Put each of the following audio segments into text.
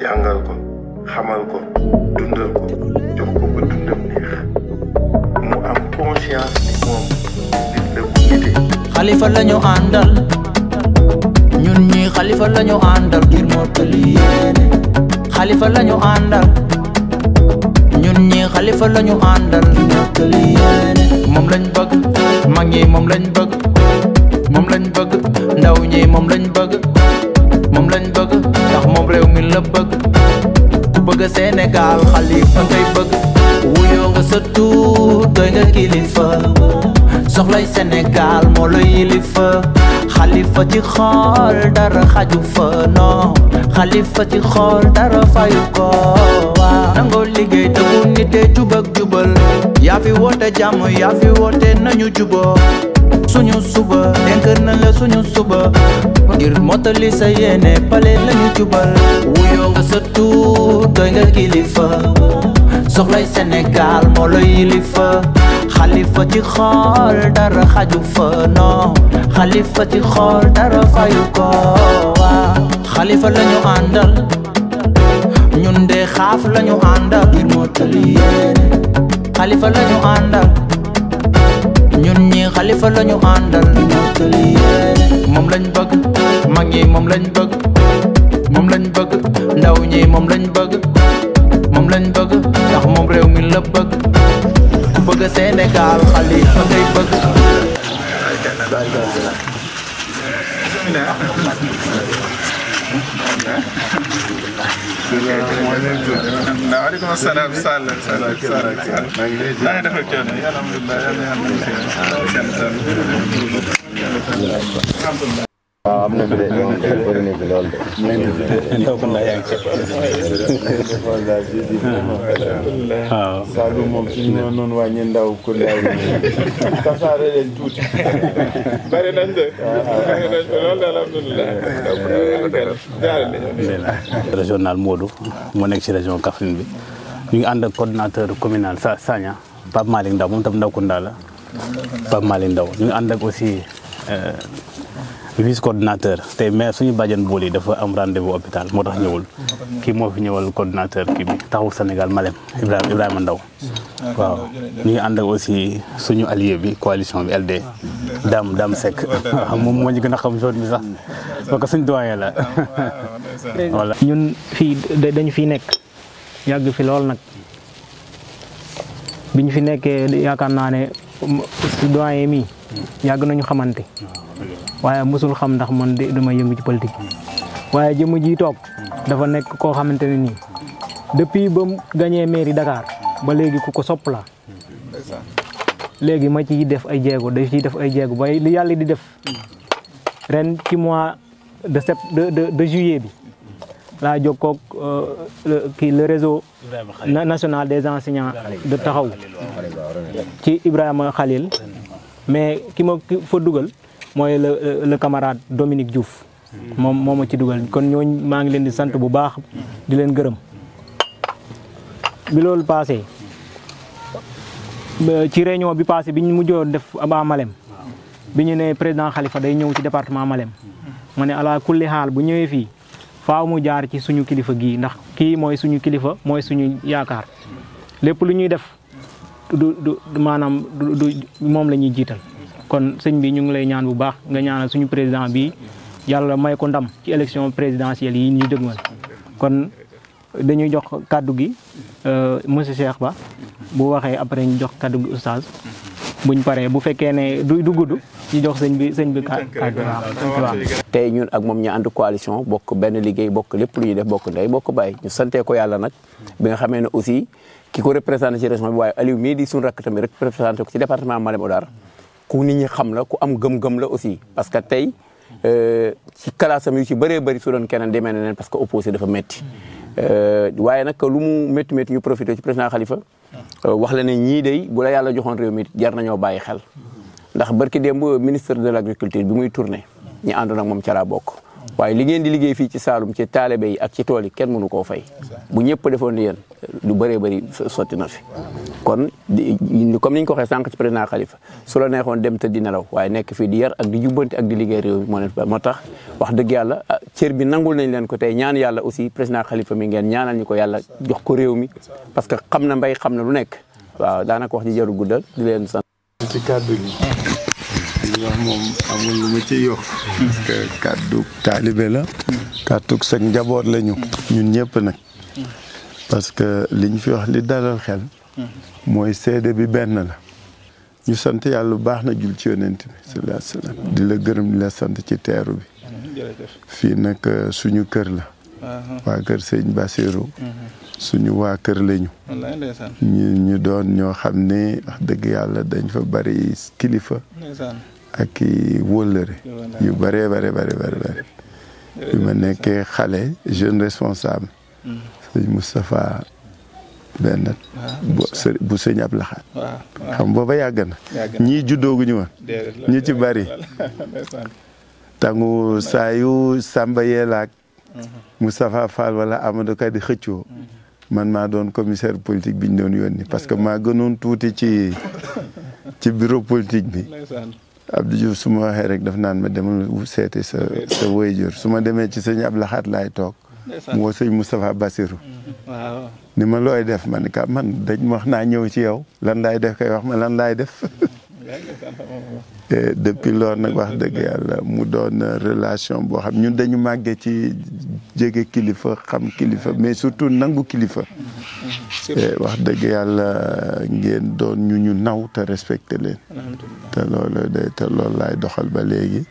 jàngal ko xamal ko dundal ko jox ko ba dundam neex mu am conscience ni moom nit la bu nite. Xalifa lañu àndal ñun ñi Xalifa lañu àndal ngir mottali yéene. Xalifa lañu àndal ñun ñi Xalifa lañu àndal ngir mottali yéene. moom lañ bëgg mag ñi moom lañ bëgg moom lañ bëgg ndaw ñi moom lañ bëgg moom lañ bëgg ndax moom réew mi la bëgg ku bëgg Sénégal Xalifa ngay bëgg wuyoo nga sa tuut doy nga kilifa soxlay Sénégal moo la yilifa Xalifa ci xool dara xaju fa non Xalifa ci xool dara fayu ko waaw nangoo liggéey dëggu nite jub ak jubal yaa fi woote jàmm yaa fi woote nañu juboo suñu suba dénk na la suñu suba ngir mottali sa yéene pale lañu jubal wuyoo nga sa tuut doy nga kilifa soxlay Sénégal moo la yilifa Xalifa ci xool dara xaju fa non Xalifa ci xool dara fayu ko waaw Xalifa lañu àndal ñun de xaaf lañu àndal ngir mottali yéene Xalifa lañu àndal ñun ñi Xalifa lañu àndal ngir mottali yéene moom lañ bëgg mag ñi moom lañ bëgg moom lañ bëgg ndaw ñi moom lañ bëgg moom lañ bëgg ndax moom réew mi la bëgg ku bëgg Sénégal Xalifa ngay bëgg. Waaleykum salaam Sall waaw am na fi de moom bëri na fi lool de. waaw. Saalum moom suñu noonu wàññi ndaw ku ndaw tasaare leen tuuti. bari nañ de. bari nañ de loolu alhamdulilah. régional Modou moo nekk ci région Kaffrine bi ñu ngi ànd ak coordinateur communal Sagna Pape Malick Ndaw moom tam ndaw Kounda la Pape Malick Ndaw ñu ngi ànd ak aussi vice coordinateur tey mais suñu bàjjen bool yi dafa am rendez-vous hôpital moo tax ñëwul kii moo fi ñëwal coordinateur kii bi taxawu Sénégal Malem Ibrahima Ndaw waaw ñu ngi ànd ak aussi suñu allié bi coalition bi LD Dame Seck moom moo ñu gën a xam zone bi sax parce que suñu doyen la voilà. ñun fii dañu fi nekk yàgg fi lool nag bi ñu fi nekkee yaakaar naa ne doyen mi yàgg nañu xamante waaye mosul xam ndax man dama yëngu ci politique waaye jëmm ji toog dafa nekk koo xamante ne nii depuis ba mu gagné mairie Dakar ba léegi ku ko sopp la léegi ma ciy def ay jéego da ciy def ay jéego ba li yàlla di def ren ci mois de juillet bi laa jokkoog le réseau national des enseignants de taxaw ci Ibrahima Khalil mais ki ma fa dugal mooy le camarade Dominique Diouf moom moo ma ci dugal kon ñooñ maa ngi leen di sant bu baax di leen gërëm bi loolu passé ci réunion bi passé bi ñu mujjoon def aba Malem bi ñu ne président Khalifa day ñëw ci département Malem ma ne ala kulli xaal bu ñëwee fii faaw mu jaar ci suñu kilifa gii ndax kii mooy suñu kilifa mooy suñu yaakaar lépp lu ñuy def du maanaam du moom la ñuy jiital kon sëñ bi ñu ngi lay ñaan bu baax nga ñaanal suñu président bi yàlla may ko ndam ci élection présidentielle yi ñuy dëgmal kon dañuy jox kaddu gi monsieur Cheikh Ba bu waxee après ñu jox kaddu gi oustaz buñ paree bu fekkee ne du gudd ñu jox sëñ bi kaddu waaw. tey ñun ak moom ñu ànd coalition bokk benn liggéey bokk lépp lu ñuy def bokk ndey bokk bàyyi ñu santee ko yàlla nag bi nga xamee ne aussi ki ko représenté ci région bi waaye Aliou mii di suñu rakk tamit représenté ko ci département Malem Hodar ku nit ñi xam la ku am gëm-gëm la aussi parce que tey ci kalaasam yu ci bëree bëri su doon keneen demee na leen parce que opposé dafa métti waaye nag lu mu métti métti ñu profité ci président Khalifa wax la ne ñii day bu la yàlla joxoon réew mi jar nañoo bàyyi xel ndax barki démb ministre de l' agriculture bi muy tourné ñi àndoon ak moom ca laa bokk waaye li ngeen di liggéey fii ci Saloum ci taalibe yi ak ci tool yi kenn mënu koo fay bu ñëpp defoon ni yéen lu bëree bëri sotti na fi kon comme niñ ko waxee sànq ci président Khalifa su la neexoon dem te di nelaw waaye nekk fii di yar ak di jubbanti ak di liggéey réew mi moo tax wax dëgg yàlla cër bi nangul nañ leen ko tey ñaan yàlla aussi président Khalifa mi ngeen ñaanal ñu ko yàlla jox ko réew mi parce que xam na mbay xam na lu nekk waaw daanaka wax ji jarul guddal di leen sant ci kàddu gi li wax moom amul lu ma ci yokk parce que kàddu taalibe la kàddu sa njaboot la ñu ñun ñëpp nag parce que liñ fi wax li dalal xel mooy seede bi benn la ñu sant yàlla bu baax na jul ci yonent bi sallallahu alayhi wa sallam di la gërëm di la sant ci teeru bi fii nag suñu kër la waa kër sëñ Bassirou suñu waa kër lañu ñu doon ñoo xam ne wax dëgg yàlla dañ fa bari kilifa ak i wóllëre yu bëree bëri bi ma nekkee xale jeune responsable sëñ Moustapha benn bu sëñ Abdou Lahad xam booba yàgg na ñii juddooguñu woon ñi ci bari tangu saa yu Samba Yeelaak Moustapha Fall wala Amadou Ka di xëccoo man maa doon commissaire politique bi ñu doon yónni parce que maa gënoon tuuti ci bureau politique bi Abdou Diouf su ma waxee rek daf naan ma demal seeti sa waajur su ma demee ci sëñ Abdou Lahad laay toog mu woo sëñ Moustapha Bassirou ni ma looy def man ka man dañ ma wax naa ñëw ci yow lan laay def kay wax ma lan laay def depuis loolu nag wax dëgg yàlla mu doon relation boo xam ñun dañu màggee ci jege kilifa xam kilifa mais surtout nangu kilifa wax dëgg yàlla ngeen doon ñu naw te respecté leen te loolu laay doxal ba léegi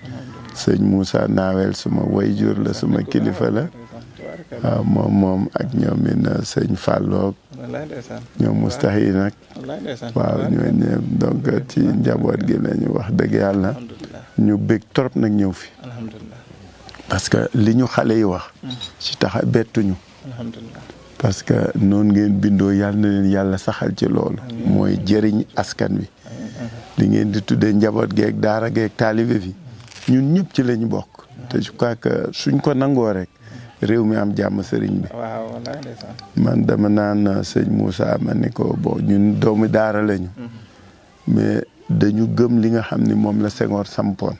sëñ Moussa Nawel suma wayjur la suma kilifa la waaw moom ak ñoomin sëñ Falloog ñoom Mustahi nag waaw ñoo ñëpp donc ci njaboot gi lañu wax dëgg yàlla ñu bég trop nag ñëw fi parce que li ñu xale yi wax ci taxa bettuñu parce que noonu ngeen bindoo yàlla na leen yàlla saxal ci loolu mooy jëriñ askan wi li ngeen di tuddee njaboot geeg daara geeg taalibe fi ñun ñëpp ci lañu bokk te je crois que suñ ko nangoo rek réew mi am jàmm sëriñ bi man dama naan sëñ Moussa ma ni ko bon ñun doomu daara lañu mais dañu gëm li nga xam ni moom la Senghor sampoon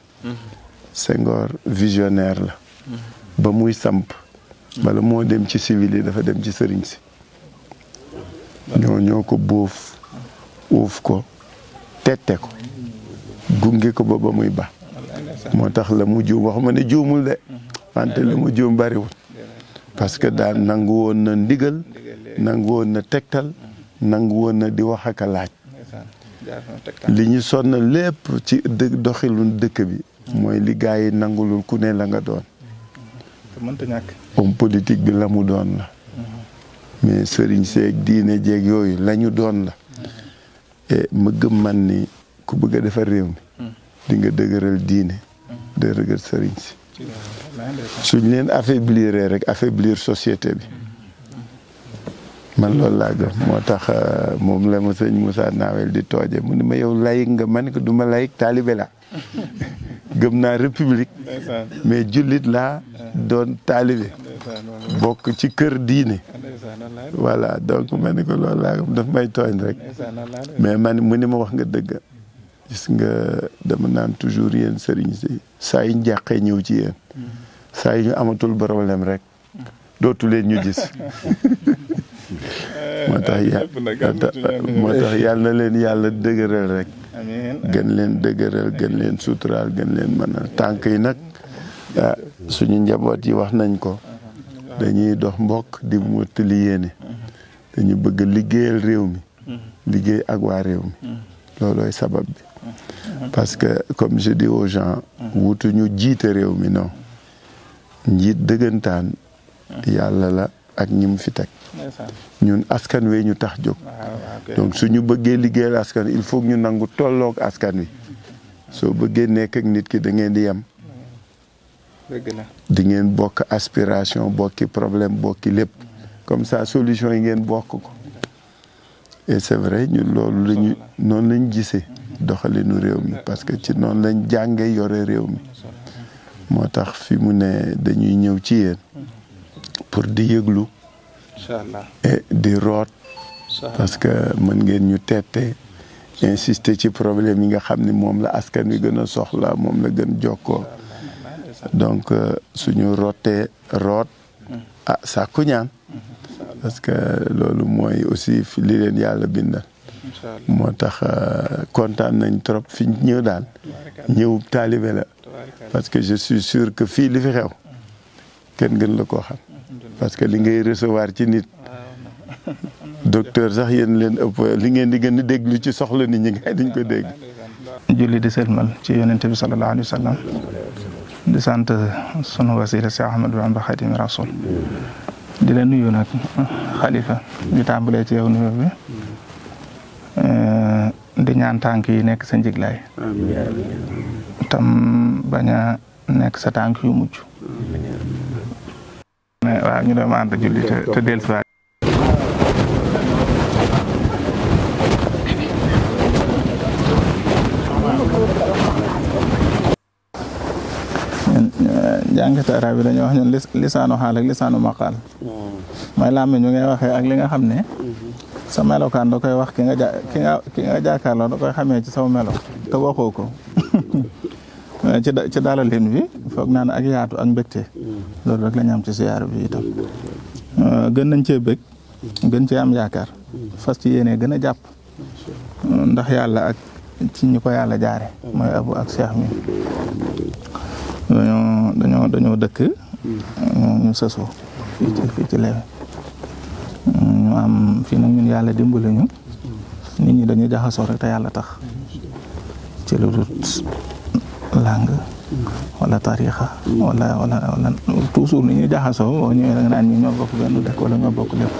Senghor visionnaire la ba muy samp bala moo dem ci civil yi dafa dem ci sëriñ si ñoo ko bóof uuf ko tette ko gunge ko ba muy ba moo tax la mu juum waxuma ne juumul de wante la mu juum bariwul parce que daan nangu woon na ndigal nangu woon na tegtal nangu woon na di wax ak a laaj li ñu sonn lépp ci doxilun dëkk bi mooy li gaa yi nangulul ku ne la nga doon homme politique bi la mu doon la mais sëriñ seeg diine jeeg yooyu la ñu doon la et ma gëm man ni ku bëgg a defar réew mi di nga dëgëral diine dëgëral sëriñ si suñ leen affaiblir rek affaiblir société bi man loolu laa gëm moo tax moom la ma sëñ Moussa Nawel di tooje mu ne ma yow layik nga ma ne ko du ma layik taalibe la gëm naa république mais jullit laa doon taalibe bokk ci kër diine voilà donc ma ne ko loolu laa gëm daf may tooñ rek mais man mu ne ma wax nga dëgg gis nga dama naan toujours yéen sëriñ si saa yi njàqee ñëw ci yéen saa yi ñu amatul problème rek dootu leen ñu gis moo tax yàlla na leen yàlla dëgëral rek gën leen dëgëral gën leen suturaal gën leen mënal tànk yi nag suñu njaboot yi wax nañ ko dañuy dox mbokk di mottali yéene dañu bëgg liggéeyal réew mi liggéey ak waa réew mi loolooy sabab bi parce que comme je dis aux gens wutu ñu jiite réew mi non njiit dëggantaan yàlla la ak ñi mu fi teg ñun askan wi ñu tax jóg donc suñu bëggee liggéeyal askan il faut ñu nangu tolloog askan wi soo bëggee nekk ak nit ki da ngeen di yem di ngeen bokk aspiration bokki problème bokki lépp comme ça solution yi ngeen bokk ko et c'est vrai ñun loolu lañu noonu lañ gisee doxalinu réew mi parce que ci noonu lañ jànge yore réew mi moo tax fi mu ne dañuy ñëw ci yéen pour di yëglu inshallah et di root parce que mën ngeen ñu tette insister ci problème yi nga xam ne moom la askan wi gën a soxla moom la gën jokkoo donc suñu rootee root sàkku ñaan parce que loolu mooy aussi li leen yàlla bindal moo tax kontaan nañ trop fi ñëw daal ñëw taalibe la parce que je suis sûr que fii li fi xew kenn gën la koo xam parce que li ngay recevoir ci nit docteur sax yéen leen ëpp li ngeen di gën a déglu ci soxla nit ñi ngay duñ ko dégg. julli di sëlmal ci yonente bi sallallahu alayhi wa sallam di sant sunu wasila si Ahmadu Bamba Xaadimu Rasul di la nuyu nag xalifa di tàmbalee ci yow nuyu bi di ñaan tànk yi nekk sa njiglaay tam bañ a nekk sa tànk yu mujj waaw ñu dem ànd julli te dellusiwaat jàngate arab yi dañoo wax ñun lisaanu xaal ak lisaanu maqaal mooy làmmiñ ñu ngay waxee ak li nga xam ne sa melokaan da koy wax ki nga jàkkaarloo da koy xamee ci sama melo te waxoo ko ci dalalin bi foog naa ne ak yaatu ak mbégte loolu rek la ñu am ci siyaar bi itam gën nañ cee bëgg gën cee am yaakaar fas ci yéene gën a jàpp ndax yàlla ak ci ñi ko yàlla jaare mooy abu ak cheikh mi dañoo dëkk ñu sësoo fii ci lewe ñu am fii nag ñun yàlla dimbali ñu nit ñi dañuy jaxasoo rek te yàlla tax ci lu dul langue wala tarixa wala toujours ni ñuy jaxasoo boo ñëwee da nga naan ñi ñoo bokk benn dëkk wala ñoo bokk lépp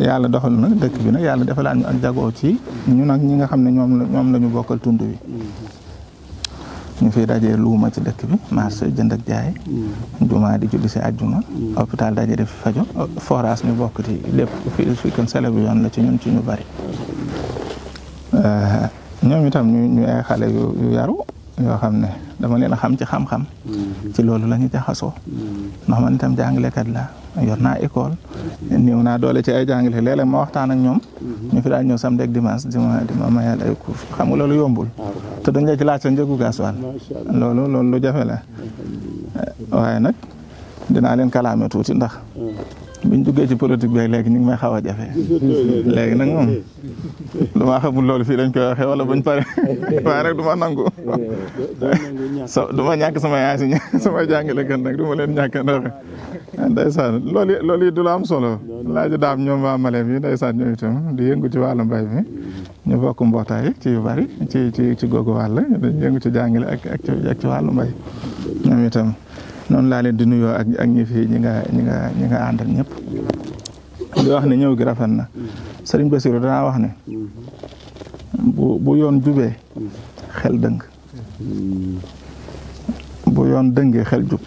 yàlla doxal nag dëkk bi nag yàlla defalaat ñu ak jagoo ci ñu nag ñi nga xam ne ñoom la ñu bokkal tund wi ñu fiy dajee luuma ci dëkk bi marché jënd ak jaay juma di julli si àjjuma hôpital daje def fajo forage ñu bokk ci lépp fii kon sele bi yoon la ci ñun ci ñu bari ñoom itam ñu ay xale yu yaru yoo xam ne dama leen a xam ci xam-xam ci loolu la ñu jaxasoo ndax man itam jàngalekat la yor naa école néew naa doole ci ay jàngale léeg-léeg ma waxtaan ak ñoom ñu fi daal ñëw samedi ak dimanche di ma mayal ay cours xam nga loolu yombul te dañ la ci laaj sa njëgu gasoil loolu lu jafe la waaye nag dinaa leen kalaame tuuti ndax biñ duggee ci politique bi léegi ñu ngi may xaw a jafe léegi nag moom dama xamul loolu fii dañ koy waxee wala buñ pare waaye nag du ma nangu du ma ñàkk sama yaay si sama jàngale gën nag du ma leen ñàkk ndax ndeysaan loolu yi du la am solo laaju daam ñoom waa Malem yi ndeysaan ñoom itam di yëngu ci wàllu mbay mi ñu bokk mbootaay ci yu bari ci googu wàll dañu yëngu ci jàngale ak ci wàllu mbay ñoom itam noonu laa leen di nuyoo ak ñi fi ñi nga àndal ñëpp di wax ne ñëw gi rafet na Sëriñ Basiru danaa wax ne bu yoon jubee xel dëng bu yoon dëngee xel jub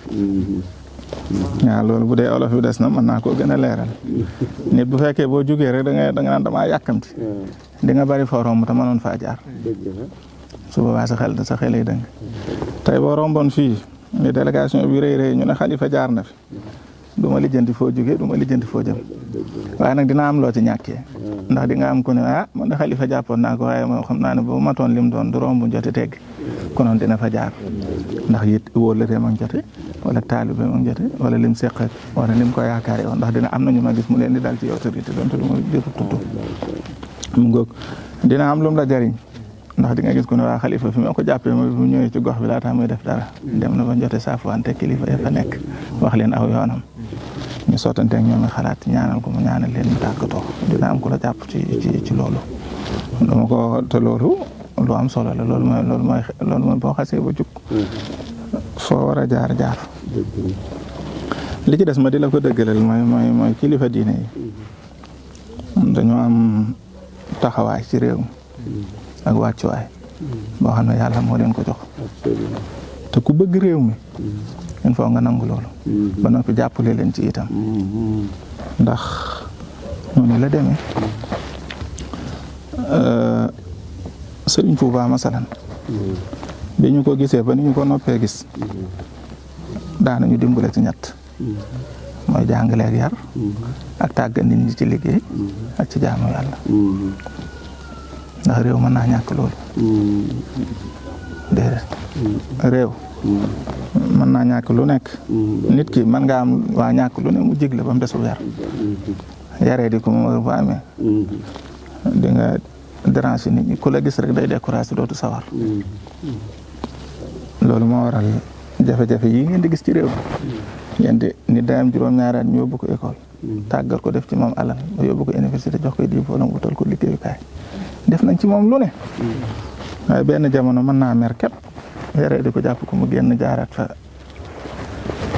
waaw loolu bu dee olof bi des na mën naa koo gën a leeral nit bu fekkee boo jugee rek da nga naan damaa yàkkamti di nga bari foo romb te mënoon faa jaar su boobaa sa xel ay dëng tey boo romboon fii ni délégation bi rëy ñu ne xalifa jaar na fi du ma lijjanti foo jógee du ma lijjanti foo jëm waaye nag dina am loo ci ñàkkee ndax di nga am ku ne man de xalifa jàppoon naa ko waaye moo xam naa ne boo matoon lim doon du romb jote tegg konoon dina fa jaar ndax it wóolëree ma jote wala taalibe ma jote wala lim seq wala lim ko yaakaare woon ndax dina am na ñu ma gis mu leen di dal ci autorité donte du ma jëfu tudd mu ngoog dina am lum la jariñ ndax di nga gis ko ne waa xalifa fi ma ko jàppee mu ñëwee ci gox bi laata muy def dara dem na ba jote saafuwante kilifa ya fa nekk wax leen aw yoonam ñu sottante ak ñoom xalaat ñaanal ko mu ñaanal leen mu tàkkatoo dina am ku la jàpp ci loolu dama ko te loolu lu am solo la loolu mooy boo xasee ba jug foo war a jaar li ci des ma di la ko dëggalal mooy kilifa diine yi dañoo am taxawaay ci réew mi ak wàccuwaay boo xam ne yàlla moo leen ko jox te ku bëgg réew mi il faut nga nangu loolu ba noppi jàppale leen ci itam ndax noonu la demee Sëriñ Tuubaa masalan bi ñu ko gisee ba ni ñu ko noppee gis daanañu dimbale ci ñett mooy jàngale ak yar ak tàggat nit ñi ci liggéey ak ci jaamu yàlla ndax réew mën naa ñàkk loolu déedéet réew mën naa ñàkk lu nekk nit ki mën nga am waa ñàkk lu ne mu jigle ba mu desu yar yaree di ko moom bu amee di nga déranger nit ñi ku la gis rek day découragé dootu sawar loolu moo waral jafe-jafe yi ngeen di gis ci réew ngeen di nit day am juróom-ñaari at ñu yóbbu ko école tàggal ko def ci moom alal ba yóbbu ko université jox koy diplôme wutal ko liggéeyukaay def nañ ci moom lu ne waaye benn jamono mën naa mer képp yaree di ko jàpp ko mu génn jaaraat fa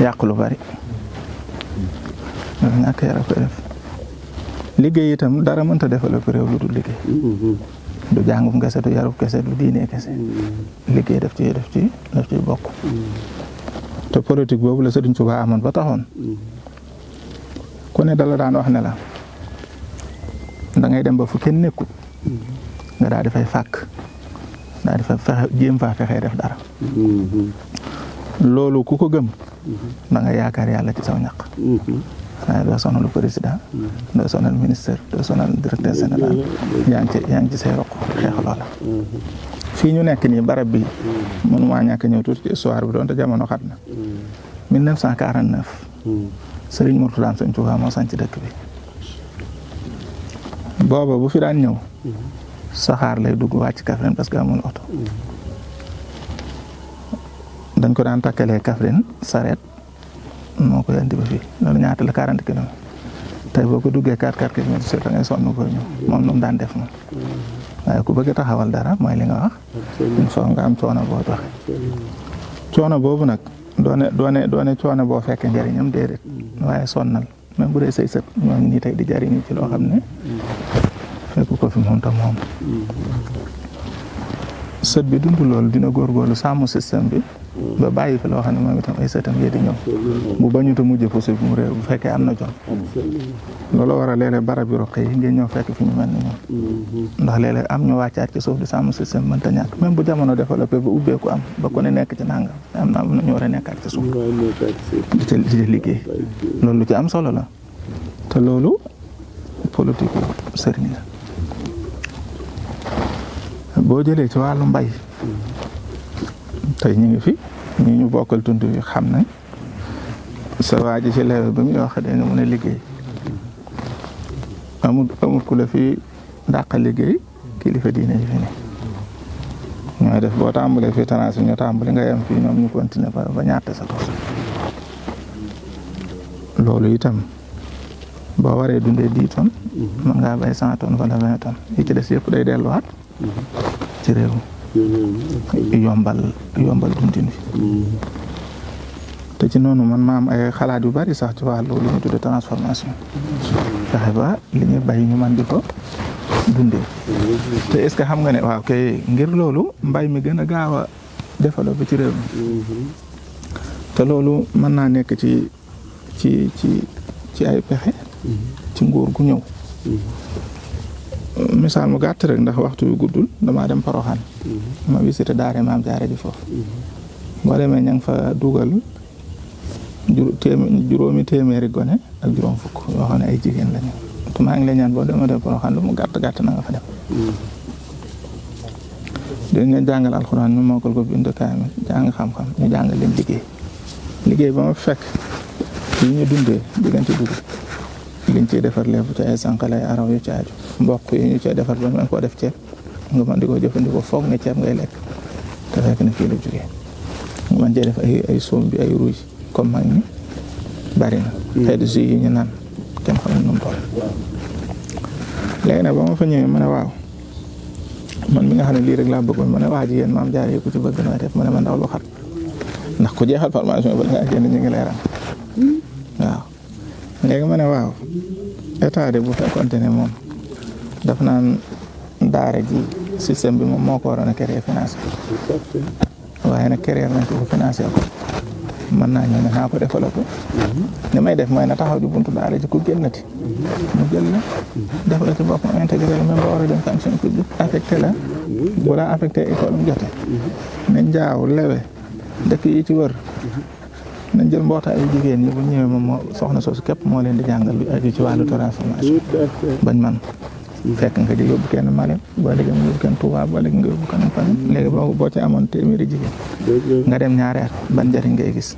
yàq lu bari loolu ñàkk yara koy def liggéey itam dara mënta développé réew lu dul liggéey du jàngum kese du yarub kese du diine kese liggéey daf ci bokk te politique boobu la Sëriñ Tuubaa amoon ba taxoon ku ne dala daan wax ne la da ngay dem ba fu kenn nekkul nga daal di fay fàkk daal di fay fexe jéem faa fexee def dara loolu ku ko gëm da nga yaakaar yàlla ci saw ñaq waaye doo sonal président doo sonal ministre doo sonal directeur général yaa ngi ci say roq xeex loola fii ñu nekk nii barab bi mënumaa ñàkk ñëw tuuti ci histoire bi doonte jamono xat na 1949 Serigne Mourtada Sëñ Tuubaa moo sanc dëkk bi booba bu fi daan ñëw saxaar lay dugg wàcc Kaffrine parce que amul oto dañ ko daan takkalee Kaffrine sareet moo koy andi ba fii loolu ñaata la 40 kilomètres tey boo ko duggee 4 kilomètres da ngay sonn ko ñëw moom nu daan def moom waaye ku bëgg a taxawal dara mooy li nga wax il faut nga am coono boo joxe coono boobu nag doone coono boo fekkee njëriñam déedéet waaye sonnal même bu dee say sët ñoo ngi nii tey di jëriñu ci loo xam ne fekk ko fi moom tam moom sët bi dund loolu dina góorgóorlu sàmm système bi ba bàyyi fi loo xam ne moom itam ay sëtam yee di ñëw bu bañu ta mujj possible mu réew bu fekkee am na jom loolu war a léeg-léeg barab yu roq yi ngeen ñëw fekk fi ñu mel ni ñoom ndax léeg-léeg am ñu wàccaat ci suuf di sàmm système mënta ñàkk même bu jamono développé ba ubbeeku am ba ku ne nekk ci nangam am na ñu war a nekkaat ci suuf di liggéey loolu lu ci am solo la te loolu politique sëriñ la boo jëlee ci wàllu mbay tey ñu ngi fi ñu bokkal tund yi xam nañ sa waa ji ci lewe ba muy wax da nga mën a liggéey amul ku la fi dàq liggéey kilifa diine yi fi ne ñooy def boo tàmbalee fii tanaasi ñu tàmbali nga yem fii ñoom ñu continuer ba ñaata sa kaw loolu itam boo waree dundee 10 tonnes mën ngaa bay 100 tonnes wala 20 tonnes yi ci des yëpp day delluwaat ci réew yombal dundin fi te ci noonu man ma am ay xalaat yu bari sax ci wàllu li ñu tudde transformation fexe ba li ñuy bay ñu man di ko dundee te est-ce que xam nga ne waaw kay ngir loolu mbay mi gën a gaaw a développé ci réew mi te loolu mën naa nekk ci ay pexe ci nguur gu ñëw misaal mu gàtt rek ndax waxtu yu guddul damaa dem Poroxaan ma visité daare maam jaare ji foofu boo demee ña ngi fa dugal juróomi téeméeri gone ak juróom fukk yoo xam ne ay jigéen lañu te maa ngi lay ñaan boo demee dem Poroxaan lu mu gàtt na nga fa dem dañ leen jàngal alxuraan ñu mokkal ko bind kaamil jàng xam-xam ñu jàngal leen liggéey ba ma fekk yi ñu dundee diggante dugub liñ ciy defar lépp ci ay sànqalay araw yu ci aju mboq yi ñu ciy defar ba mën koo def ceeb nga mën di ko jëfandikoo foog ne ceeb ngay lekk te fekk na fii la jógee nga mën cee def ay soom bi ay ruuj comme mag ñi bari na xeetu jus yi ñu naan kenn xamul nu mu toll léegi nag ba ma fa ñëwee ma ne waaw man mi nga xam ne lii rek laa bëggoon ma ne waa ji yéen maam jaar yi ku ci bëgg nooy def ma ne ma ndaw lu xat ndax ku jeexal formation ba nga génn ñu ngi lay ram waaw léegi ma ne waaw état de bu fekkoonte ne moom daf naan daara ji système bi moom moo ko waroon a créer financé waaye nag créer nañ ko financé ko mën naa ñëw ne naa ko développé li may def mooy na taxaw ji buntu daara ji ku génnati mu jël la def la ci boppam intégré la même ba war a dem fonction publique affecté la bu la affecté école mu jote ne njaaw lewe dëkk yi ci wër nañ jël mbootaayu jigéen ñi bu ñëwee moom moo soxna soosu képp moo leen di jàngal lu aju ci wàllu transformation bañ man fekk nga di yóbbu kenn Malem boo léegi nga yóbbu kenn Touba boo léegi nga yóbbu kenn fan léegi boo ci amoon téeméeri jigéen nga dem ñaari at ban njëriñ ngay gis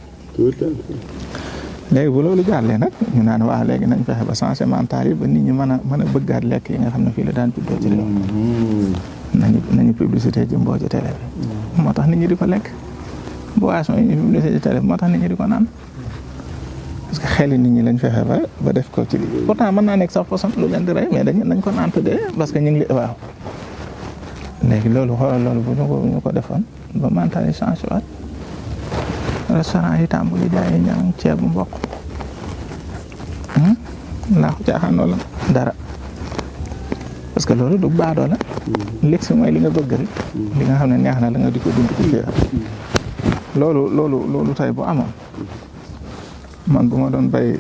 léegi bu loolu jàllee nag ñu naan waaw léegi nañ fexe ba changé mental yi ba nit ñi mën a bëggaat lekk yi nga xam ne fii la daan juddoo ci réew nañu publicité jëmboo ci télé bi moo tax nit ñi di ko lekk boisson yi ñu publicité ci télé bi moo tax nit ñi di ko naan parce que xeli nit ñi lañ fexe ba def ko ci lii pourtant mën naa nekk sax poson lu leen di rey mais nañ ko naan tuddee parce que ñu ngi waaw léegi loolu xoolal loolu bu ñu ko defoon ba mental yi changé waat restaurant yi tàmbali jaay ñam ceebu mboq laa ko caaxaan wala dara parce que loolu du baadoo la léegi si mooy li nga bëgg rek li nga xam ne neex na la nga di ko dund ci biir loolu tey bu amoon man bu ma doon bay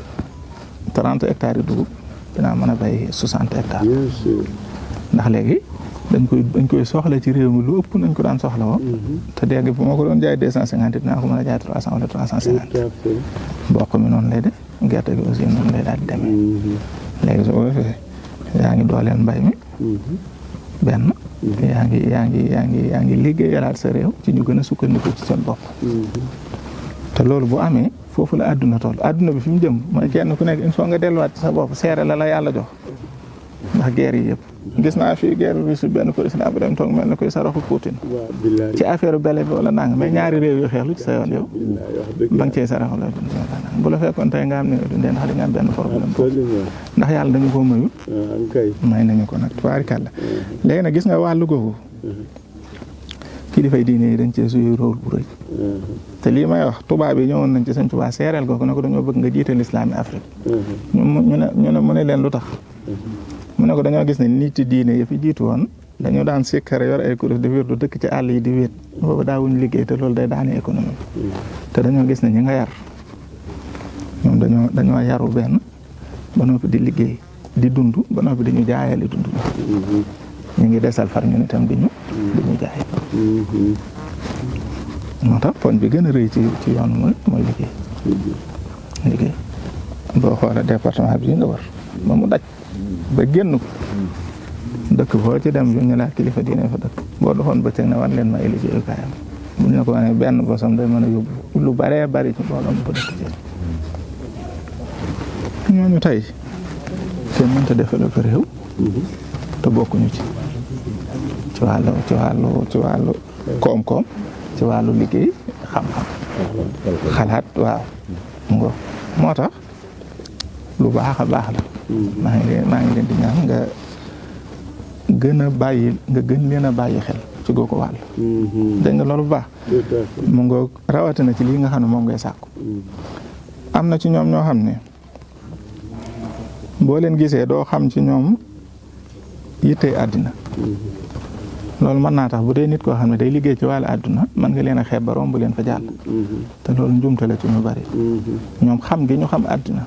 30 hectares yi dugub dinaa mën a bay 60 hectares ndax léegi dañ koy soxla ci réew mi lu ëpp nañ ko daan soxla woo te dégg bu ma ko doon jaay 250 dinaa ko mën a jaay 300 wala 350 mboq mi noonu lay def gerte gi aussi noonu lay daal di demee léegi soo ko defee yaa ngi dooleel mbay mi benn yaa ngi liggéeyalaat sa réew ci ñu gën a sukkandiku ci seen bopp te loolu bu amee foofu la àdduna toll àdduna bi fi mu jëm mooy kenn ku nekk il faut nga delluwaat ci sa bopp seere la yàlla jox ndax guerre yi yëpp gis naa fii guerre bi si benn président bu dem toog mel na koy saraxu Poutine ci affaire bele bi wala nanga mais ñaari réew yu xeex lu ci sa yoon yow ba nga cee saraxu la dund bu la fekkoon tey nga am ne nga dundee ndax di nga am benn problème boobu ndax yàlla dañu ko mayul may nañu ko nag tubaarikàlla léegi nag gis nga wàllu googu kilifay diine yi dañ cee suy rôle bu rëy te lii may wax tubaab yi ñëwoon nañ ci sëñ Tuubaa seereel googu ne ko dañoo bëgg nga jiite l'islam Afrique ñu ne mu ne leen lu tax mu ne ko dañoo gis ne nit yi diine yi fi jiitu woon dañoo daan sikkare yor ay kuréel di wér du dëkk ci àll yi di wéet boobu daawuñ liggéey te loolu day daane économie te dañoo gis ne ñi nga yar ñoom dañoo yaru benn ba noppi di liggéey di dund ba noppi di ñu jaayale dund ñu ngi desal far ñun itam di ñu jaay moo tax poñ bi gën a rëy ci yoon mooy liggéey boo xoolee département bi nga war ba mu daj ba génn ko dëkk boo ci dem ñu laa kilifa diine fa dëkk boo doxoon bëccëg ne war leen ma ay liggéeyukaayam buñ ne ko wane benn bosam day mën a yóbbu lu baree bari ci mbooloo mu ko dëkk ci ñooñu tey kenn mënta développé réew te bokkuñu ci wàllu koom-koom ci wàllu liggéey xam-xam xalaat waaw moo tax lu baax a baax la maa ngi leen di ñaan nga gën leen a bàyyi xel ci googu wàll dégg nga loolu bu baax mu ngoog rawatina ci lii nga xam ne moom ngay sàkku am na ci ñoom ñoo xam ne boo leen gisee doo xam ci ñoom yittey àddina loolu mën naa tax bu dee nit koo xam ne day liggéey ci wàllu àdduna mën nga leen a xeeb ba romb leen fa jàll te loolu njumte la ci ñu bari ñoom xam gi ñu xam àdduna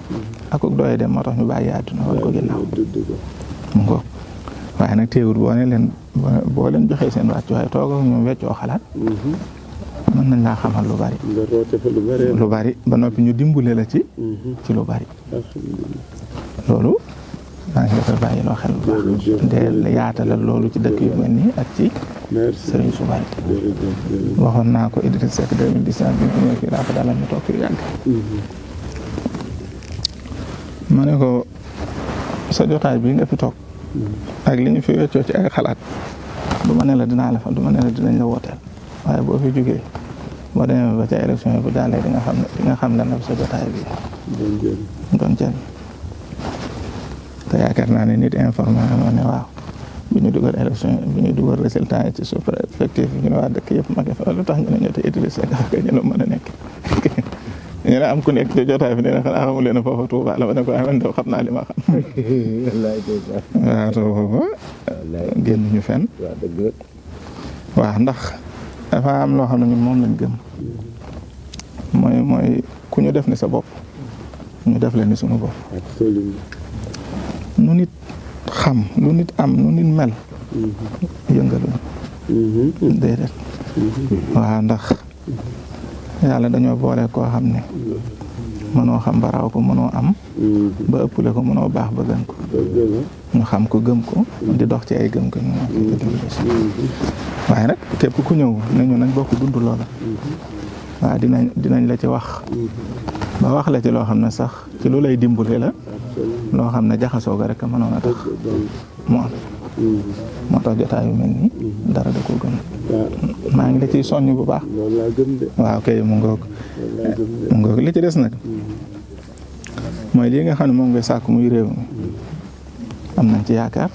ak doye dem moo tax ñu bàyyi àdduna wala ko ginnaaw mu ngoog waaye nag teewul boo leen joxee seen wàccuwaay toog ak ñoom weccoo xalaat mën nañ laa xamal lu bari ba noppi ñu dimbale la ci lu bari loolu maa ngi koy bàyyi loo xel bu baax de yaatalal loolu ci dëkk yu mel nii ak ci Serigne Souba waxoon naa ko Idriss Seck 2019 bi ñu ñëw fii laa ko dalal ñu toog fi yàgg ma ne ko sa jotaay bi nga fi toog ak li ñu fi weccoo ci ay xalaat du ma ne la dinaa la fa du ma ne la dinañ la wooteel waaye boo fi jógee boo demee ba ca élection yi bu jàllee di nga xam lan la sa jotaay bi doon jëriñ te yaakaar naa ne nit informé na ne waaw bi ñu dugal élection bi ñu dugal résultat yi ci sous-préfecture ñu ne waa dëkk yëpp ma ngi fa lu tax ñu ne ñoo te Idriss Seck ak ñu la mën a nekk ñu ne am ku nekk ci jotaay bi ne xanaa xamul leen foofa Touba la ma ne ko man de xam naa li ma xam waaw te foofa génn ñu fenn waaw ndax dafa am loo xam ne ñun moom lañ gëm mooy ku ñu def ni sa bopp ñu def leen ni suñu bopp. nu nit xam lu nit am nu nit mel yëngaluñu déedéet waaw ndax yàlla dañoo boole koo xam ne mënoo xam ba raw ko mënoo am ba ëppale ko mënoo baax ba gën ko ñu xam ko gëm ko di dox ci ay gëm ko ñu waaye nag képp ku ñëw ne ñu nañ bokk dund loola waaw dinañ la ci wax ba wax la ci loo xam ne sax ci lu lay dimbale la loo xam ne jaxasoo ga rek a mënoon a tax mu am moo tax jotaay yu mel nii dara da ko gën maa ngi la ciy soññ bu baax waaw kay mu ngoog li ci des nag mooy lii nga xam ne moom ngay sàkk muy réew mi am nañ ci yaakaar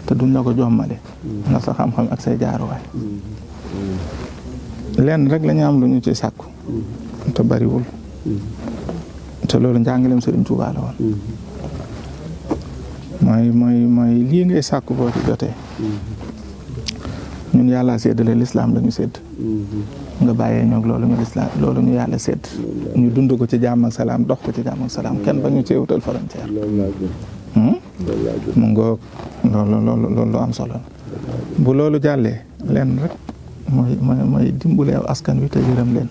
te duñ la ko jommale nga sa xam-xam ak say jaaruwaay lenn rek la ñu am lu ñu ci sàkku te bariwul te loolu njàngaleem Sëriñ Tuubaa la woon mooy lii ngay sàkku boo ci jotee ñun yàlla séddale lislaam la ñu sédd nga bàyyee ñoog loolu ñu yàlla sédd ñu dund ko ci jàmm ak salaam dox ko ci jàmm ak salaam kenn ba ñu ci wutal frontière mu ngoog loolu lu am solo bu loolu jàllee leen rek mooy dimbale askan wi te yërëm leen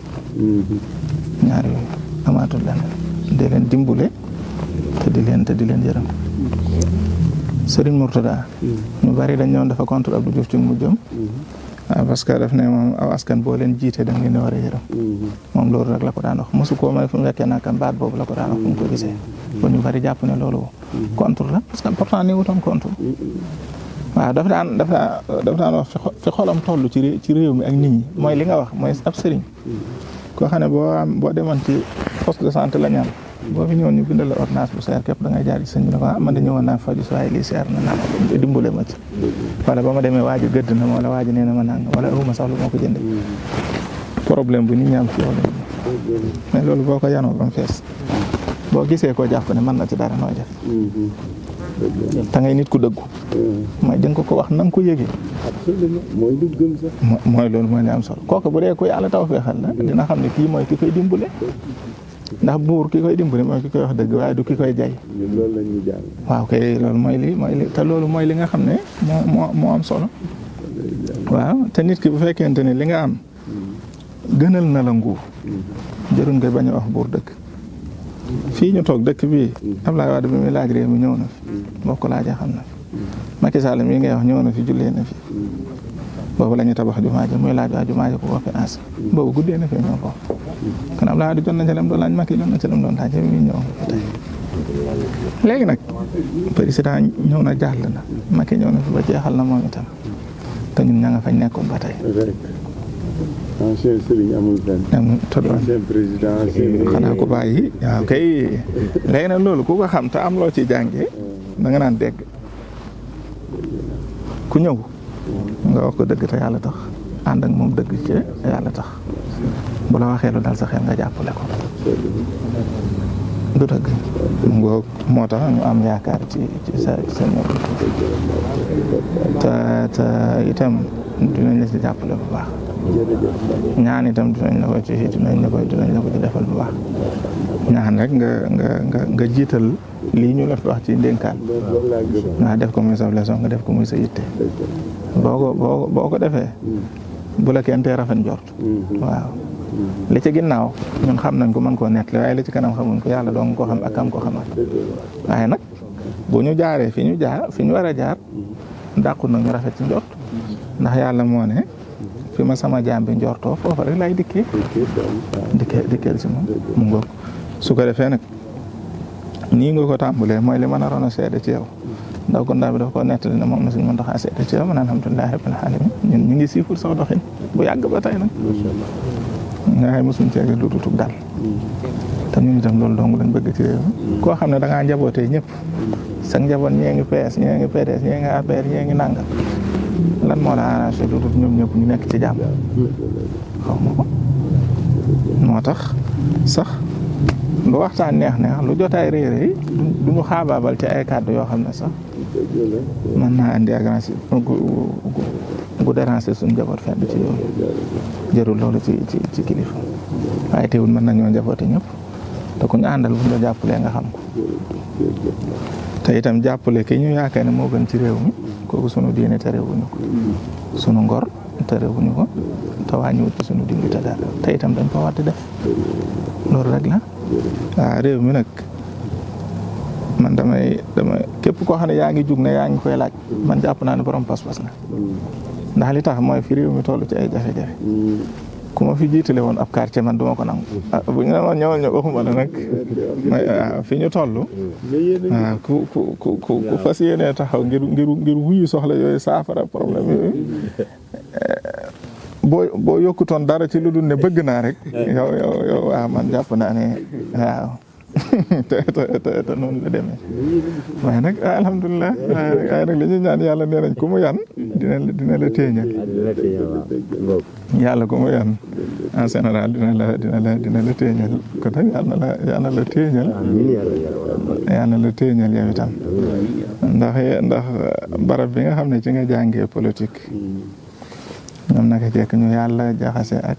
ñaar yooyu amaatul leneen di leen dimbale te di leen yërëm Serigne Mourtada ñu bari dañ ñëwoon dafa contre Abdou Diouf ci mujjam parce que daf ne moom aw askan boo leen jiite da nga leen war a yërëm moom loolu rek la ko daan wax mosu koo may fu mu fekkee nakam baat boobu la ko daan wax fu mu ko gisee ba ñu bari jàpp ne loolu contre la parce que pourtant ni wutoon contre waaw dafa daan wax fi xolam toll ci réew mi ak nit ñi mooy li nga wax mooy ab sëriñ koo xam ne boo demoon ci poste de santé la ñaan boo fi ñëwoon ñu bindal la ordonnance bu seer képp da ngay jaar ci sëñ bi ne ko man de ñëwoon naa faju waaye lii seer na naa ma dimbale ma ci wala ba ma demee waaji gëdd na ma wala waaji nee na ma nang wala awuma sax lu moo ko jënde problème bu nit ñi am ci yow la mais loolu boo ko yanoo ba mu fees boo gisee koo jàpp ne mën na ci dara nooy def te ngay nit ku dëggu mooy di nga ko wax na nga ko yëgee mooy lu gëm sax mooy loolu mooy li am solo kooku bu dee ku yàlla taw feexal la dina xam ne kii mooy ki koy dimbale ndax buur ki koy dimbali mooy ki koy wax dëgg waaye du ki koy jay loolu la ñuy jàng waaw kay loolu mooy li te loolu mooy li nga xam ne moo am solo waaw te nit ki bu fekkente ne li nga am gënal na la nguur jërul nga bañ a wax buur dëgg fii ñu toog dëkk bii Abdoulaye Wade bi muy laaj réew mi ñëw na fi boo ko laajee xam na fi Macky Sall mii ngay wax ñëw na fi jullee na fi boobu la ñuy tabax jumaa ji muy laaj waa jumaa ji ko ko financé boobu guddee na fi ñëw foofu kon Abdoulaye Wade jot na ca lem doon laaj Macky jot na ca lem doon laaj mi ñëw tey léegi nag président ñëw na jàll na Macky ñëw na fi ba jeexal na moom itam te ñun ña nga fañ nekkoon ba tey ancien sëriñ amul benn ancien président xanaa ko bàyyi waaw kay léegi nag loolu ku ko xam te am loo ci jàngee da nga naan dégg ku ñëw nga wax ko dëgg te yàlla tax ànd ak moom dëgg ci yàlla tax bu la waxee lu dal sa xel nga jàppale ko du dëgg moo tax ñu am yaakaar ci sa ñëw te itam dinañ la ci jàppale bu baax ñaan itam dinañ la ko ci defal bu baax ñaan rek nga jiital lii ñu la fi wax ci ndénkaan nga def ko muy sa leçon nga def ko muy sa yitte boo ko defee bu la kenn tee rafet njort waaw li ci ginnaaw ñun xam nañ ko mën koo nettali waaye li ci kanam xamuñ ko yàlla dong ko xam ak kam ko xamal waaye nag bu ñu jaaree fi ñu war a jaar dàqu nag ñu rafet ci njort ndax yàlla moo ne fi ma sama jaam bi njortoo foofa rek lay dikkeel ci moom mu ngoog su ko defee nag nii nga ko tàmbalee mooy li ma naroon a seede ci yow ndaw ko ndaw bi dafa ko nettali ne moom na suñu mën taxaa seede ci yow man alhamdulilahi rabbil alamin ñun ñu ngi siiful sax doxin bu yàgg ba tey nag nga xay mosuñ ceege lu tutug dal te ñun itam loolu dong lañ bëgg ci réew mi koo xam ne da ngaa njabootee ñëpp sax njaboot ñee ngi PS ñee ngi PDS ñee ngi APR ñee ngi nàngal lan moo la arrangé lu dul ñoom ñëpp ñu nekk ci jàmm xaw ma ko moo tax sax lu waxtaan neex lu jotaay réere yi du ñu xaabaabal ci ay kàddu yoo xam ne sax mën naa andi agressé gu déranger suñu njaboot fenn ci yow jërul loolu ci kilifa waaye teewul mën nañoo njaboote ñëpp te ku ñu àndal bu ñu la jàppalee nga xam ko te itam jàppale ki ñu yaakaar ne moo gën ci réew mi kooku sunu diine terewuñu ko sunu ngor terewuñu ko te wàññiwut ci sunu dignité dara te itam dañ ko war di def loolu rek la waaw réew mi nag man damay képp koo xam ne yaa ngi jug ne yaa ngi koy laaj man jàpp naa ne borom pas-pas la ndax li tax mooy fi réew mi toll ci ay jafe-jafe ku ma fi jiitale woon ab quartier man duma ko nangu bu ñu ne ma ñëwal ñu waxuma la nag fi ñu toll waaw ku fas yéenee taxaw ngir wuyu soxla yooyu saafara problème yooyu boo yokkutoon dara ci lu dul ne bëgg naa rek yow waaw man jàpp naa ne waaw te noonu la demee waaye nag alhamdulilah waaye nag li ñuy ñaan yàlla nee nañ ku mu yan dina la téeñal yàlla ku mu yan en général dina la téeñal ko nag yàlla la téeñal yàlla la téeñal yow itam ndax barab bi nga xam ne ci nga jàngee politique ñoom naka jekk ñu yàlla jaxase ak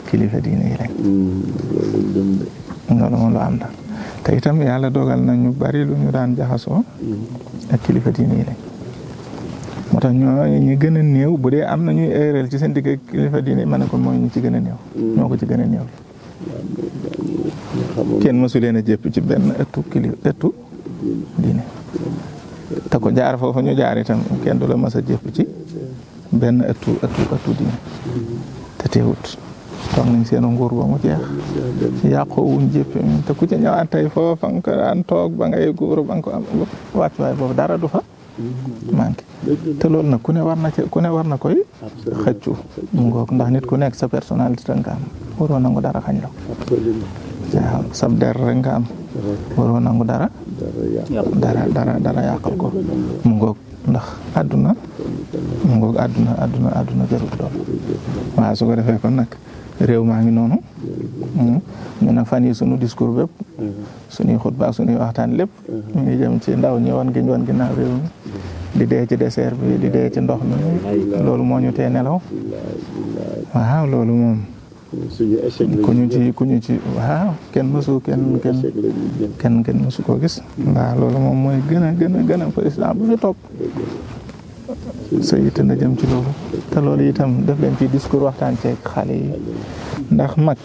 kilifa diine yi rek loolu moom lu am na te itam yàlla dogal na ñu bari lu ñu daan jaxasoo ak kilifa diine yi rek moo tax ñu gën a néew bu dee am na ñuy erreur ci seen digg ak kilifa diine yi ma ne ko mooy ñu ci gën a néew ñoo ko ci gën a néew kenn mësu leen a jépp ci benn ëttu diine te ko jaar foofu ñu jaar itam kenn du la mës a jépp ci benn ëttu diine te teewut toog nañ seen nguur ba mu jeex yàqoo wuñ jëpp te ku ci ñëwaat tey foofa nga ko daan toog ba ngay góor ba nga ko am wàccuwaay boobu dara du fa manqué te loolu nag ku ne war na koy xëccu mu ngoog ndax nit ku nekk sa personnalité nga am waroo nangu dara xañ la waaw sab der rek nga am waroo nangu dara yàqal ko mu ngoog ndax àdduna mu ngoog àdduna jarul doon waaw su ko defee kon nag réew maa ngi noonu ñu nag fan yi sunu discours bépp suñuy xutba suñuy waxtaan lépp ñu ngi jëm ci ndaw ñi wan ginnaaw réew mi di dee ci désert bi di dee ci ndox mi loolu moo ñu tee nelaw waaw loolu moom ku ñu ci waaw kenn mësu koo gis waaw loolu moom mooy gën a président bu fi topp sa yitte na jëm ci loolu te loolu itam def leen ci discours waxtaan ceeg xale yi ndax mag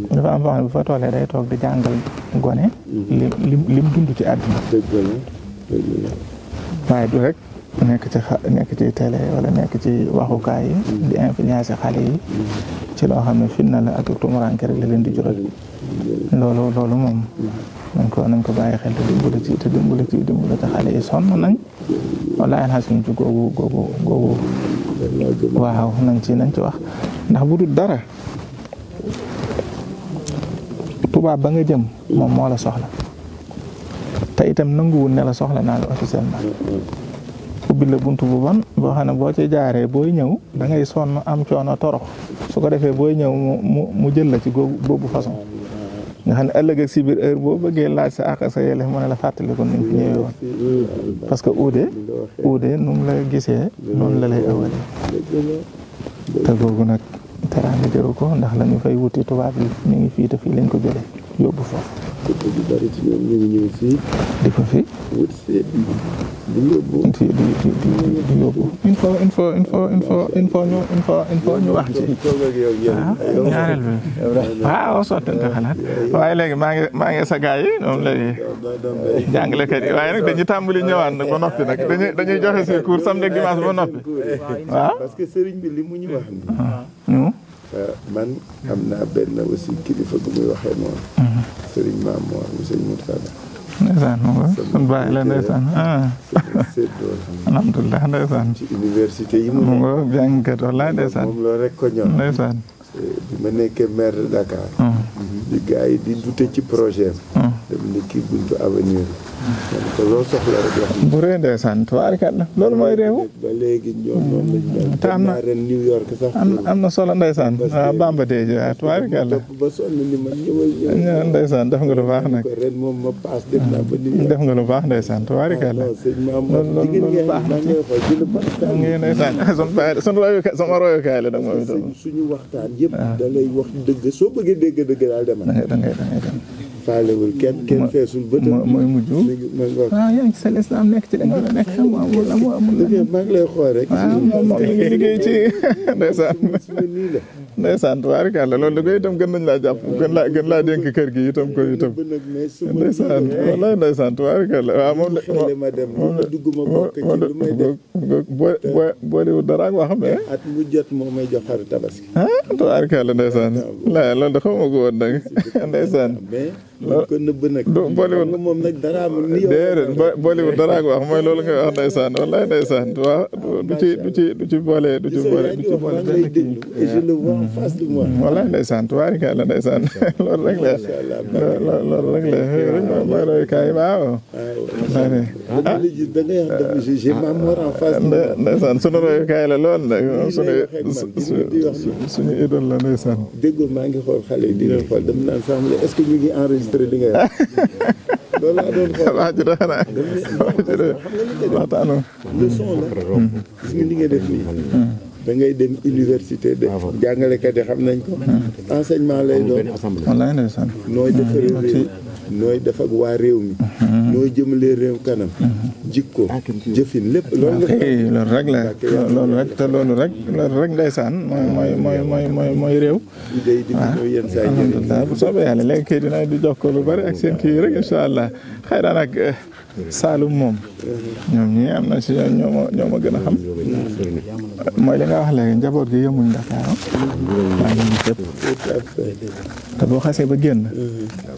dafa am foo xam ne bu fa toolee day toog di jàngal gone lim dund ci àdduna waaye du rek nekk ci télé wala nekk ci waxukaay yi di influencer xale yi ci loo xam ne fitna la ak tumuranke rek la leen di jural loolu moom nañ ko bàyyi xel te dimbali ci xale yi sonn nañ wallaahi alxasim ci googu waaw nañ ci wax ndax bu dul dara tubaab ba nga jëm moom moo la soxla te itam nanguwul ne la soxla naa la officiellement ubbi la buntu bu bon boo xam ne boo ci jaaree booy ñëw da ngay sonn am coono torox su ko defee booy ñëw mu jël la ci boobu façon nga xam ne ëllëg ak si biir heure boo bëggee laaj sa àq sa yelleef mu ne la fàttali ko ni nga fi ñëwee woon parce que uude nu mu la gisee noonu la lay ëwalee te googu nag teraanga jëru ko ndax la ñu fay wuti tubaab yi ñu ngi fii te fii lañ ko jëlee yóbbu foofu di ko fi di yóbbu il faut ñu wax ci waaw ñaareel bi waaw sottante xalaat waaye léegi maa ngi sa gars yi moom léegi jàngalekat yi waaye nag dañuy tàmbali ñëwaat nag ba noppi nag dañuy joxe si cours samedi ak dimanche ba noppi waaw parce que sëriñ bi li mu ñu wax ni man am naa benn aussi kilifa gu muy waxee noonu sëriñ Maam Moor mu sëriñ Murtada ndeysaan kon bàyyi la ndeysaan alhamdulilah ndeysaan ci université yi mu ngo jàngkat wala ndeysaan moom loolu rek ko ñor ndeysaan bi ma nekkee maire de Dakar di gars yi di dute ci projet am dem ni kii buntu avenir loo soxla rek wax bu rëy ndeysaan tubaarkàlla loolu mooy réew. ba léegi ñoom noonu lañ mel. te am na ren New York sax. am na solo ndeysaan. waaw Bamba tey ji waaw tubaarkàlla. ba sonn ni man ñëwal ndeysaan def nga lu baax nag. ren moom ma paas def naa ba New York. def nga lu baax ndeysaan tubaarkàlla. loolu baax na ndeysaan sama royukaay la nag moom itam. suñu waxtaan yëpp da lay wax dëgg soo bëggee dëgg daal demal. da ngay dem. faalewul kenn feesul bët. mooy mujj. waaw yaa ngi ci sa lislaam nekk ci la nga nekk xam nga amul. maa ngi lay xool rek. waaw moom mi ngi liggéey ci ndeysaan. ndeysaan tubaarkàlla loolu da koy itam gën nañ laa jàpp gën laa dénk kër gi itam ko itam. ndeysaan wallaay ndeysaan tubaarkàlla waaw moom boolewul dara ak wax mais. at mu jot moo may jox xaru tabaski. tubaarkàlla ndeysaan. loolu da xawma ko woon nag ndeysaan. loolu ko nëbb nag. boolewul moom nag dara amul ni yow. déedéet boolewul dara ak wax mooy loolu nga wax ndeysaan wallaay ndeysaan waaw du ci boole benn kii. et je le vois en face de moi. wallaay ndeysaan tubaarkàlla ndeysaan loolu rek la loolu rek la mooy royukaay waaw. da ngay wax j'ai ma mort en face de moi. ndeysaan sunu royukaay la lool nag suñu idole la ndeysaan. déggoo maa ngi xool xale yi di leen xool dem naan sax est-ce que ñu ngi enregistré li ngay wax. loolu laa doon xool waa ji dafa naa waxtaanu leçon la. gis nga li nga def nii. da ngay dem université de jàngalekat yi xam nañ ko. enseignement lay doon. wallaay ndeysaan. nooy defaree réew nooy def ak waa réew mi. nooy jëmalee réew kanam. jikko jëfin lépp loolu rek la loolu rek te loolu rek ndeysaan mooy réew. waaw yenn saa alhamdulilah bu soobee yàlla léegi kay dina di jox ko lu bari ak seen kii rek incha allah xëy na nag Saalum moom ñoom ñii am na si ñoo ma gën a xam mooy li nga wax léegi njaboot gi yemuñ Dakar waaye ñun ñëpp te boo xasee ba génn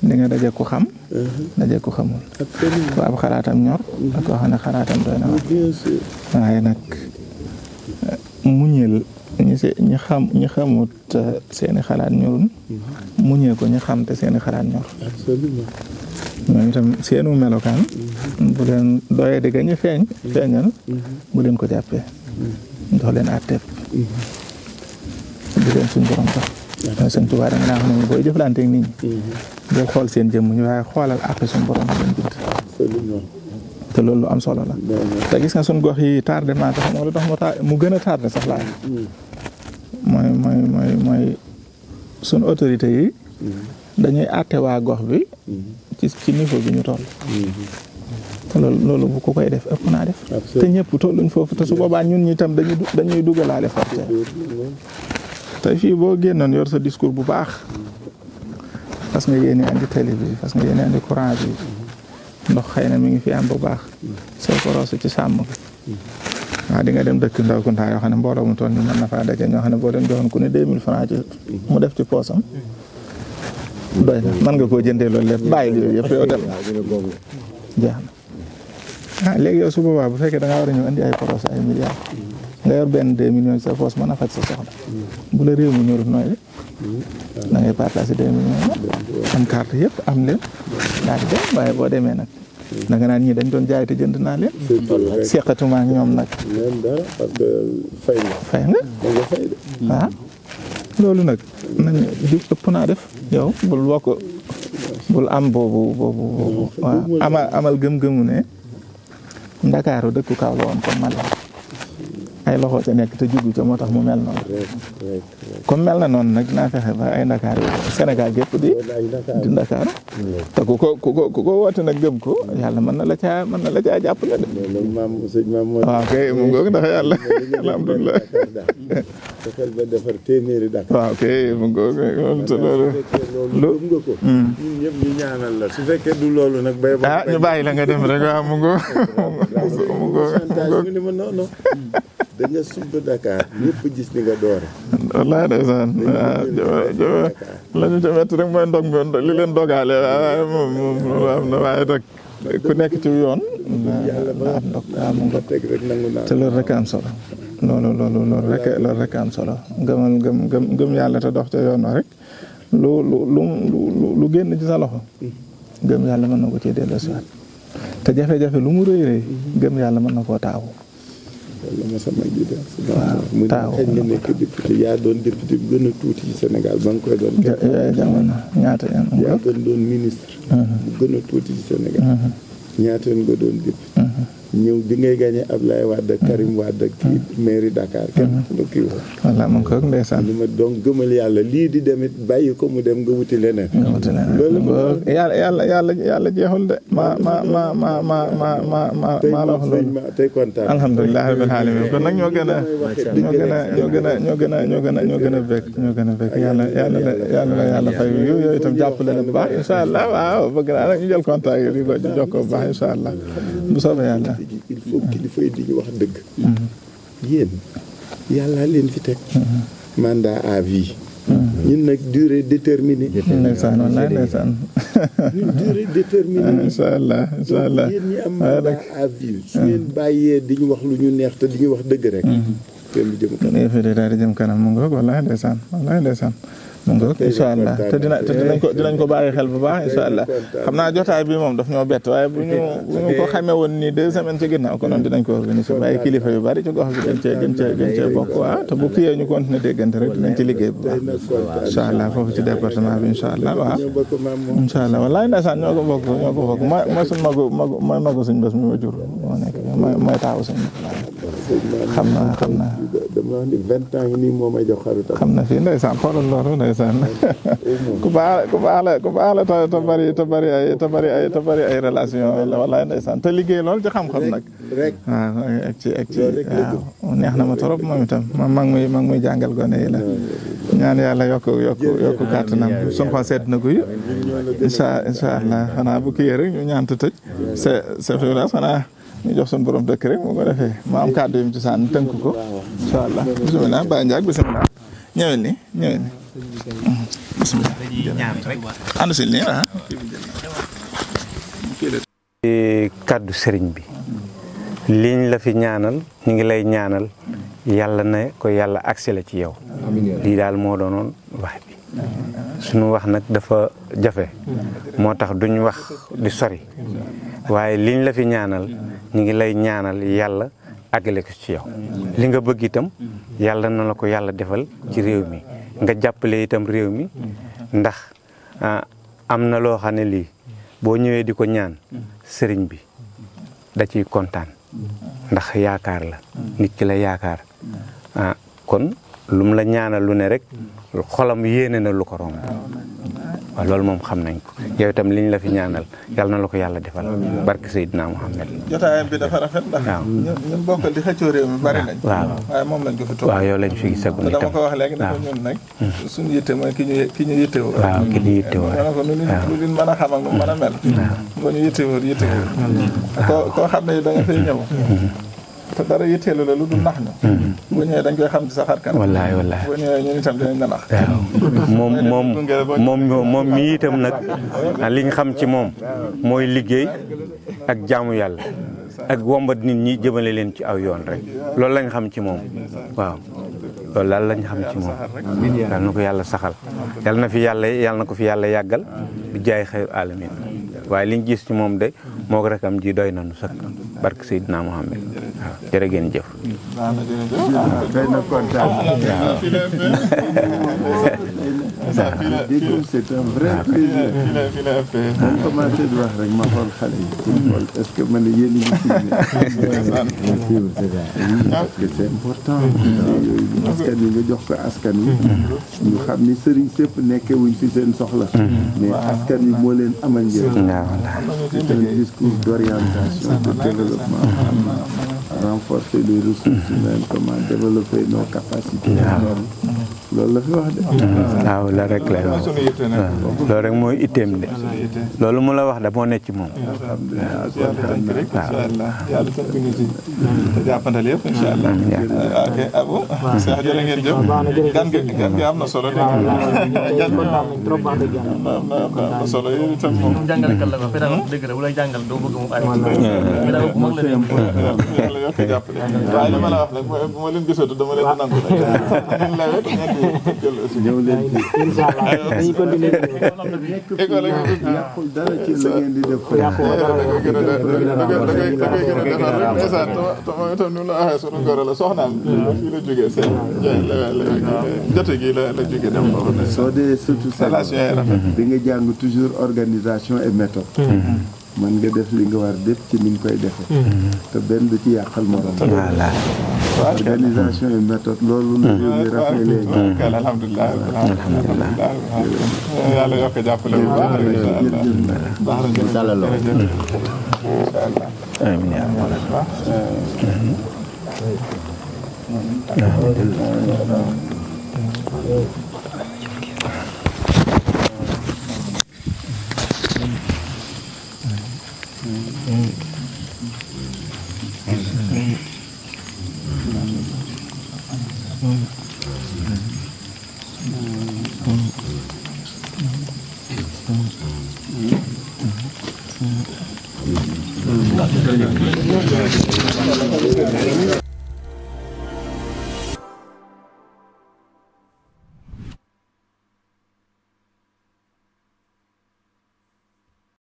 di nga daje ku xam daje ku xamul ku ab xalaatam ñor ak koo xam ne xalaatam doy na waaye nag muñeel ñi xamut seeni xalaat ñorun muñee ko ñi xam te seeni xalaat ñor ñoom itam seenu melokaan bu leen doyee di gañe feeñal bu leen ko jàppee dox leen àtteeb bu leen suñ borom tax mooy sëñ Tuubaa da nga naa xam ne booy jëflanteeg nit ñi boo xool seen jëmm ñu waaye xoolal àtte suñ borom leen bind te loolu lu am solo la te gis nga suñ gox yi tardement tax moo la tax mu gën a tardé sax laa mooy suñ autorité yi dañuy àtte waa gox bi ci niveau bi ñu toll te loolu bu ko koy def ëpp naa def te ñëpp tolluñ foofu te su boobaa ñun ñi tam dañuy dugalaale forte tey fii boo génnoon yor sa discours bu baax parce que nga yéene andi télé bi parce que nga yéene andi courant bi ndox xëy na mi ngi fi am bu baax soo ko roose ci sàmm bi waaw di nga dem dëkk ndaw kuntaa yoo xam ne mbooloo mu toll ni mën na faa daje ñoo xam ne boo leen joxoon ku ne 2000 francs ci mu def ci poosam doy na mën nga koo jëndee loolu lépp bàyyi yooyu yëpp yow dem jeex na léegi yow su boobaa bu fekkee da ngaa war a ñëw indi ay projet ay milliards nga yor benn 2 millions ci sa poos mën a faj sa soxla bu la réew mi ñorut nooy da ngay partagé 2 millions am carte yëpp am leen daal di dem waaye boo demee nag da nga naan ñii dañ doon jaay te jënd naa leen seqatuma ak ñoom nag parce que fay nga waaw loolu nag nañ di ëpp naa def yow bul am boobu waaw amal gëm-gëmu ne Ndakaaru dëkku kaw la woon comme Mali ay loxo ca nekk te jugu ca moo tax mu mel noonu comme mel na noonu nag naa fexe ba ay Ndakaar yi Sénégal gépp di Ndakaaru te ku ko woote nag gëm ko yàlla mën na la caa jàpp la de waaw kay mu ngoog ndax yàlla alhamdulilah fexeel ba defar téeméeri Dakar waaw kay mu ngoog loolu nga ko ñun ñëpp ñu ñaanal la su fekkee du loolu nag bay ñu bàyyi la nga dem rek waaw mu ngoog ni ma non da nga sumb Dakar ñëpp gis ni nga doore wallaay ndeysaan la ñu ca metti rek mooy ndog li leen dogaale waaye moom am na waaye nag ku nekk ci yoon am ndog mu ngoog teg rek nangu naa te loolu rek am solo loolu rek am solo gëm yàlla te dox ca yoon wa rek lu génn ci sa loxo gëm yàlla mën na ko ci delloosiwaat te jafe-jafe lu mu rëy rëy gëm yàlla mën na koo taawu. loolu ma sama ji de. mu ne xëy nga nekk député yaa doon député bu gën a tuuti ci Sénégal ba nga koy doon. jamono ñaata yaa doon ministre. bu gën a tuuti ci Sénégal. ñaata yoon nga doon député. ñëw bi ngay gagné Ablaye Wade Karim Wade kii mairie Dakar kenn du kii woon. voilà man ko ndeysaan. li ma donc gëmal yàlla lii di demit bàyyi ko mu dem nga wuti leneen. nga wuti leneen loolu yàlla jeexul de. ma la wax loolu. tey kontaan. alhamdulilah rabbil alamin kon nag ñoo gën a bëgg yàlla fay yooyu itam jàppale na bu baax incha allah waaw bëgg naa nag ñu jël contact yi di ko jokkoo bu baax incha allah bu soobee yàlla. il faut kilifa yi di ñu wax dëgg. yéen yàlla leen fi teg. mandat à vie. ñun nag durée déterminée. ndeysaan wallaay ndeysaan. ñun durée déterminée. incha allah yéen ñi am mandat à vie. su ngeen bàyyee di ñu wax lu ñu neex te di ñu wax dëgg rek. kenn du jëm kanam. daal di jëm kanam mu ngoog wallaay ndeysaan mu ngoog incha allah te dinañ ko bàyyi xel bu baax incha allah xam naa jotaay bi moom daf ñoo bett waaye bu ñu ko xamee woon nii 2 semaines ci ginnaaw ko noonu dinañ ko organiser waaye kilifa yu bari ci gox bi gën cee bokk waaw te bu kiyee ñu continuer déggante rek dinañ ci liggéey bu baax incha allah foofu ci département bi incha allah waaw incha allah wallaay ndeysaan ñoo ko bokk mooy suñ magu suñ bés mi ma jur moo nekk mooy taawu suñ xam naa dama wax ni 20 ans nii moo may jox xaru xam na fii ndeysaan xoolal loolu ndeysaan ku baax la te bari ay relation la wallaay ndeysaan te liggéey lool ci xam-xam nag waaw ak ci waaw neex na ma trop moom itam mag muy jàngal gone yi la ñaan yàlla yokk kàttanam suñ xol sedd na guy incha allah xanaa bu kii rek ñu ñaan te tëj c'est vrai xanaa ñu jox suñu borom dëkk rek moo ko defee ma am kàddu yu mu ci sànni tënk ko incha allah bisimilah Baye Ndiaye bisimilah ñëwel ni bisimilah ànd si nii ah kàddu sëriñ bi liñ la fi ñaanal ñu ngi lay ñaanal yàlla na ko yàlla agsi la ci yow lii daal moo doonoon wax bi suñu wax nag dafa jafe moo tax duñ wax di sori waaye liñ la fi ñaanal ñu ngi lay ñaanal yàlla àggale ko ci yow li nga bëgg itam yàlla na la ko yàlla defal ci réew mi nga jàppale itam réew mi ndax am na loo xam ne lii boo ñëwee di ko ñaan sëriñ bi da ciy kontaan ndax yaakaar la nit ki la yaakaar kon lu mu la ñaanal lu ne rek xolam yéene na lu ko romb waaw loolu moom xam nañ ko yow itam liñ la fi ñaanal yàlla na la ko yàlla defal barke Seydina Muhammad jotaayam bi dafa rafet ndax ñun bokkal di xëccoo réew mi bari nañ waaw waaye moom lañ ko fi toog waaw yow lañ fi gisagu dama ko wax léegi ne ko ñun nag suñu yitte mooy ki ñu yittewoo waaw ki ñu yittewoo ma ne ko lu leen mën a xam ak nu mën a mel boo ñu yittewoo koo xam ne da nga fay ñëw te dara yitteelu la lu dul nax ñu boo ñëwee dañ koy xam ci sa xar kanam wallaahi boo ñëwee ñun itam dinañ la nax moom mi itam nag liñ xam ci moom mooy liggéey ak jaamu yàlla ak wombat nit ñi jëmale leen ci aw yoon rek loolu lañ xam ci moom waaw loolu daal lañ xam ci moom yàlla na ko yàlla saxal yàlla na ko fi yàlla yàggal di jaay xayru alamin waaye liñ gis ci moom de moo ko rek am ji doy nañu sëkk barke Seydina Muhammad waaw jërë ngeen jëf. c'est un vrai plaisir. moom commencé di wax rek ma xool xale yi. est-ce que man yéen parce que c'est important. yooyu askan wi nga jox ko askan wi. ñu xam ni sëriñ sépp nekkee wuñ fi seen soxla. mais askan wi moo leen amal njëriñ. c'est un discours d'orientation, de développement, renforcer les ressources humaines, comment développer nos capacités. loolu la fi wax de. waaw la rek lay wax loolu rek mooy itteem de loolu mu la wax da moo nekk ci moom. yàlla tënk ñu ci jàppandal yëpp incha allah. ok Abou. Cheikh jërë ngeen jëf. gan gi am na solo. am na solo yéen itam moom. jàngalekat la ko pédagogue dëgg la bu lay jàngal doo bëgg mu arrêté. pédagogue bu mag la de. yàlla yokk jàppale. waaye li ma la wax nag bu ma leen gisatu dama leen di nangu. ñëw leen ci. incha allah continuer école yàqul dara ci la ngeen di def tam ni la waxee sunu goro la soxnaam fii la jógee seen jote gi la jógee dem soo dee surtout relation yi rafet bi nga jàng toujours organisation et méthode man nga def li nga war def ci ni nga koy defee te benn du ci yàqal morom voilà organisation et méthode loolu la réew mi rafet léegi alhamdulilah yàlla yokk jàppale bu baax baax na dalalo amiin yaa Rabbal